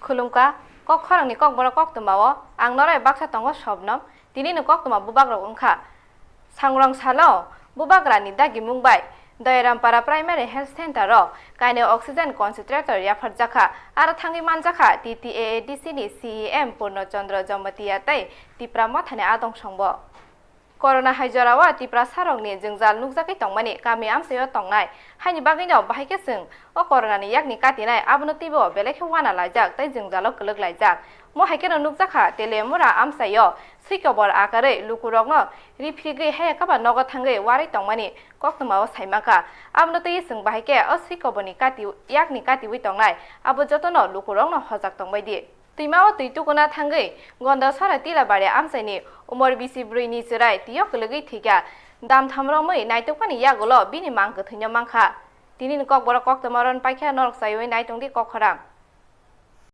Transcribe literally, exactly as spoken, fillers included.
Khulumkha, kok khorang ni kokborok koktwma o ang norai baksa tongo Sobnom, tini ni koktwma bubagrok wngkha. Sangrong salo bubagra ni dagimung bai Doyarampara Primary Health Center o kainwi oxygen concentrator yapharjakha, aro thangwi manjakha T T A A D C ni C E M Purno Chandra Jamatia tei Tipra Motha ni adong songbo. Corona hai jorao Tiprasarokni jwngjal nukjagwi tongmani kami amchaio tongnai. Haini bagwino bahai khe chwng o Coronani yakni katinai abono twibo belai khe uana laijak tei jwngjalo kwlwk laijak. Mo hai kheno nukjakha Telemura amchaio swikobor akarwi lukurokno riphirigwi hayakaba nogo thangwi warwi tongmani koktwmao saimankha. Abono twiwi chwng bahai khe o swikoborni kati yakni katiwi tongnai abo jotono lukurokno hojak tongbaidi. Twimao twi tukuna thangwi Gondasora Tilabari amchaini umor bisi brwi ni chwrai twio kwlwgwi thwikha. Damtham romwi naitokmani yagulo bini mang kwthwino mankha. Tini ni kokborok koktwma ron paikha norok chaiwi naitongdi kok khorang.